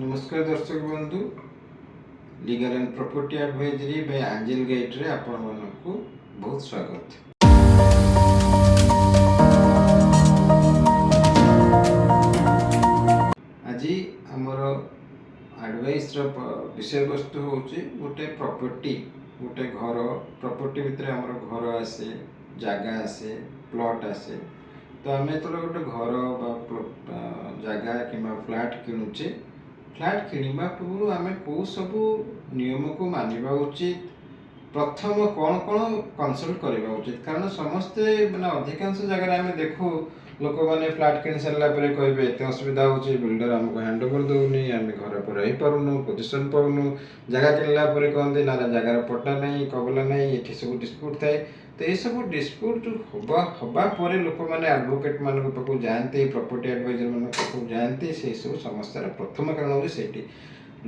ନମସ୍କାର ଦର୍ଶକ ବନ୍ଧୁ, Legal and Property Advisory by Angel ଗାଇଡ଼ରେ ଆପଣମାନଙ୍କୁ ବହୁତ ସ୍ୱାଗତ। ଆଜି ଆମର ଆଡ଼ଭାଇସ୍ର ବିଷୟବସ୍ତୁ ହେଉଛି ଗୋଟେ ପ୍ରପର୍ଟି, ଗୋଟେ ଘର। ପ୍ରପର୍ଟି ଭିତରେ ଆମର ଘର ଆସେ, ଜାଗା ଆସେ, ପ୍ଲଟ୍ ଆସେ। ତ ଆମେ ଯେତେବେଳେ ଗୋଟେ ଘର ବା ଜାଗା କିମ୍ବା ଫ୍ଲାଟ୍ କିଣୁଛେ, ଫ୍ଲାଟ୍ କିଣିବା ପୂର୍ବରୁ ଆମେ କେଉଁ ସବୁ ନିୟମକୁ ମାନିବା ଉଚିତ, ପ୍ରଥମ କ'ଣ କ'ଣ କନସଲ୍ଟ କରିବା ଉଚିତ? କାରଣ ସମସ୍ତେ, ମାନେ ଅଧିକାଂଶ ଜାଗାରେ ଆମେ ଦେଖୁ, ଲୋକମାନେ ଫ୍ଲାଟ୍ କିଣି ସାରିଲା ପରେ କହିବେ, ଏତେ ଅସୁବିଧା ହେଉଛି, ବିଲ୍ଡର ଆମକୁ ହ୍ୟାଣ୍ଡ ଓଭର ଦେଉନି, ଆମେ ଘର ପରେ ରହିପାରୁନୁ, ପୋଜିସନ୍ ପାଉନୁ। ଜାଗା କିଣିଲା ପରେ କହନ୍ତି, ନା ନା, ଜାଗାର ପଟ୍ଟା ନାହିଁ, କବଲା ନାହିଁ, ଏଠି ସବୁ ଡିସ୍ପ୍ୟୁଟ୍ ଥାଏ। ତ ଏସବୁ ଡିସ୍ପ୍ୟୁଟ୍ ହବା ପରେ ଲୋକମାନେ ଆଡ଼ଭୋକେଟ୍ ମାନଙ୍କ ପାଖକୁ ଯାଆନ୍ତି, ପ୍ରପର୍ଟି ଆଡ଼ଭାଇଜର ମାନଙ୍କ ପାଖକୁ ଯାଆନ୍ତି। ସେଇ ସବୁ ସମସ୍ୟାର ପ୍ରଥମ କାରଣ ହେଉଛି ସେଇଠି।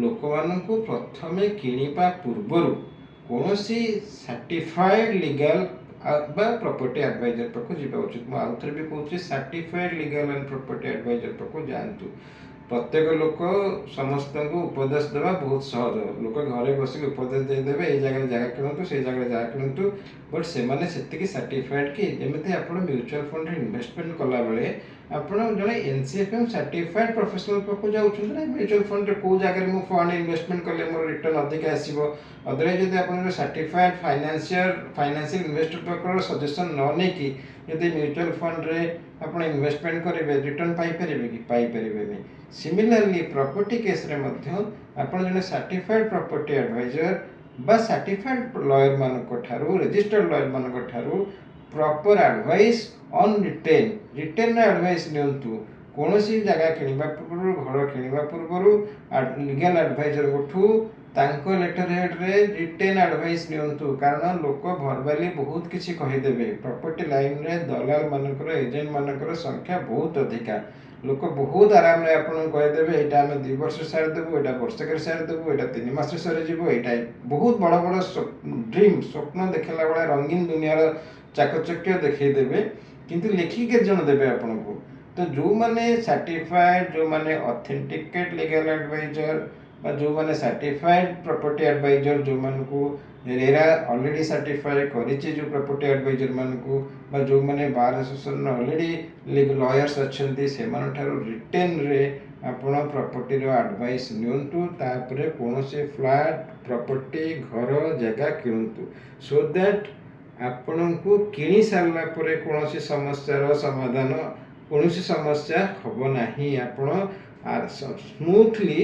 ଲୋକମାନଙ୍କୁ ପ୍ରଥମେ କିଣିବା ପୂର୍ବରୁ କୌଣସି ସାର୍ଟିଫାଏଡ୍ ଲିଗାଲ ବା ପ୍ରପର୍ଟି ଆଡ଼ଭାଇଜର ପାଖକୁ ଯିବା ଉଚିତ। ମୁଁ ଆଉଥରେ ବି କହୁଛି, certified legal and property advisor ପାଖକୁ ଯାଆନ୍ତୁ। ପ୍ରତ୍ୟେକ ଲୋକ ସମସ୍ତଙ୍କୁ ଉପଦେଶ ଦେବା ବହୁତ ସହଜ। ଲୋକ ଘରେ ବସିକି ଉପଦେଶ ଦେଇଦେବେ, ଏଇ ଜାଗାରେ ଜାଗା କିଣନ୍ତୁ, ସେଇ ଜାଗାରେ ଜାଗା କିଣନ୍ତୁ। ବଟ୍ ସେମାନେ ସେତିକି ସାର୍ଟିଫାଏଡ୍ କି? ଯେମିତି ଆପଣ ମ୍ୟୁଚୁଆଲ ଫଣ୍ଡରେ ଇନଭେଷ୍ଟମେଣ୍ଟ କଲାବେଳେ ଆପଣ ଜଣେ ଏନସିଏଫଏମ୍ ସାର୍ଟିଫାଏଡ୍ ପ୍ରଫେସନାଲ ପାଖକୁ ଯାଉଛନ୍ତି ନା, ମ୍ୟୁଚୁଆଲ ଫଣ୍ଡରେ କେଉଁ ଜାଗାରେ ମୁଁ ଫଣ୍ଡ ଇନଭେଷ୍ଟମେଣ୍ଟ କଲେ ମୋର ରିଟର୍ନ ଅଧିକା ଆସିବ? ଅଦରୱାଇଜ ଯଦି ଆପଣ ସାର୍ଟିଫାଏଡ୍ ଫାଇନାନ୍ସିଆଲ ଇନଭେଷ୍ଟର ପାଖର ସଜେସନ୍ ନ ନେଇକି ଯଦି ମ୍ୟୁଚୁଆଲ ଫଣ୍ଡରେ ଆପଣ ଇନଭେଷ୍ଟମେଣ୍ଟ କରିବେ, ରିଟର୍ନ ପାଇପାରିବେ କି? ପାଇପାରିବେନି। ସିମିଲାରଲି ପ୍ରପର୍ଟି କେସ୍ରେ ମଧ୍ୟ ଆପଣ ଜଣେ ସାର୍ଟିଫାଏଡ୍ ପ୍ରପର୍ଟି ଆଡ଼ଭାଇଜର ବା ସାର୍ଟିଫାଏଡ୍ ଲୟର ମାନଙ୍କ ଠାରୁ, ରେଜିଷ୍ଟର୍ଡ ଲୟର ମାନଙ୍କ ଠାରୁ ପ୍ରପର ଆଡ଼ଭାଇସ୍ ଅନ୍ ରିଟେନ୍ର ଆଡ଼ଭାଇସ୍ ନିଅନ୍ତୁ। କୌଣସି ଜାଗା କିଣିବା ପୂର୍ବରୁ, ଘର କିଣିବା ପୂର୍ବରୁ ଲିଗାଲ ଆଡ଼ଭାଇଜରଙ୍କଠୁ ତାଙ୍କ ଲେଟର ହେଡ଼୍ରେ ରିଟେନ୍ ଆଡ଼ଭାଇସ୍ ନିଅନ୍ତୁ। କାରଣ ଲୋକ ଭର୍ବାଲି ବହୁତ କିଛି କହିଦେବେ। ପ୍ରପର୍ଟି ଲାଇନରେ ଦଲାଲ ମାନଙ୍କର, ଏଜେଣ୍ଟ ମାନଙ୍କର ସଂଖ୍ୟା ବହୁତ ଅଧିକା। ଲୋକ ବହୁତ ଆରାମରେ ଆପଣଙ୍କୁ କହିଦେବେ, ଏଇଟା ଆମେ 2 ବର୍ଷ ସାରିଦେବୁ, ଏଇଟା ବର୍ଷକରେ ସାରିଦେବୁ, ଏଇଟା 3 ମାସରେ ସରିଯିବ। ଏଇଟା ବହୁତ ବଡ଼ ବଡ଼ ଡ୍ରିମ୍, ସ୍ୱପ୍ନ ଦେଖିଲା ଭଳିଆ ରଙ୍ଗୀନ ଦୁନିଆର ଚାକଚକ୍ୟ ଦେଖେଇଦେବେ। କିନ୍ତୁ ଲେଖିକି କେତେ ଜଣ ଦେବେ ଆପଣଙ୍କୁ? ତ ଯେଉଁମାନେ ସାର୍ଟିଫାଏଡ୍, ଯେଉଁମାନେ ଅଥେଣ୍ଟିକେଟ୍ ଲିଗାଲ ଆଡ଼ଭାଇଜର ବା ଯେଉଁମାନେ ସାର୍ଟିଫାଏଡ୍ ପ୍ରପର୍ଟି ଆଡ଼ଭାଇଜର, ଯେଉଁମାନଙ୍କୁ ରେରା ଅଲରେଡ଼ି ସାର୍ଟିଫାଏ କରିଛି, ଯେଉଁ ପ୍ରପର୍ଟି ଆଡ଼ଭାଇଜର ମାନଙ୍କୁ ବା ଯେଉଁମାନେ ବାର୍ ଆସୋସିଏସନର ଅଲରେଡ଼ି ଲୟର୍ସ ଅଛନ୍ତି, ସେମାନଙ୍କଠାରୁ ରିଟେନ୍ରେ ଆପଣ ପ୍ରପର୍ଟିର ଆଡ଼ଭାଇସ୍ ନିଅନ୍ତୁ। ତାପରେ କୌଣସି ଫ୍ଲାଟ୍, ପ୍ରପର୍ଟି, ଘର, ଜାଗା କିଣନ୍ତୁ, ସୋ that ଆପଣଙ୍କୁ କିଣି ସାରିଲା ପରେ କୌଣସି ସମସ୍ୟାର ସମାଧାନ, କୌଣସି ସମସ୍ୟା ହେବ ନାହିଁ। ଆପଣ ସ୍ମୁଥଲି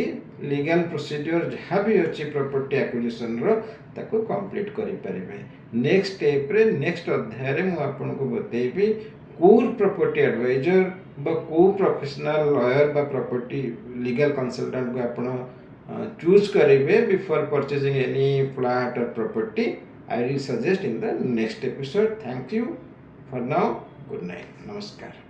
ଲିଗାଲ ପ୍ରୋସିଡ଼ିଓର ଯାହା ବି ଅଛି ପ୍ରପର୍ଟି ଆକ୍ୱିଜିସନର, ତାକୁ କମ୍ପ୍ଲିଟ୍ କରିପାରିବେ। ନେକ୍ସଟ ଷ୍ଟେପ୍ରେ, ନେକ୍ସଟ ଅଧ୍ୟାୟରେ ମୁଁ ଆପଣଙ୍କୁ ବତେଇବି କେଉଁ ପ୍ରପର୍ଟି ଆଡ଼ଭାଇଜର ବା କେଉଁ ପ୍ରଫେସନାଲ ଲୟର ବା ପ୍ରପର୍ଟି ଲିଗାଲ କନସଲଟାଣ୍ଟକୁ ଆପଣ ଚୁଜ୍ କରିବେ before purchasing any flat or property. I will suggest in the next episode. Thank you for now. Good night. ନମସ୍କାର।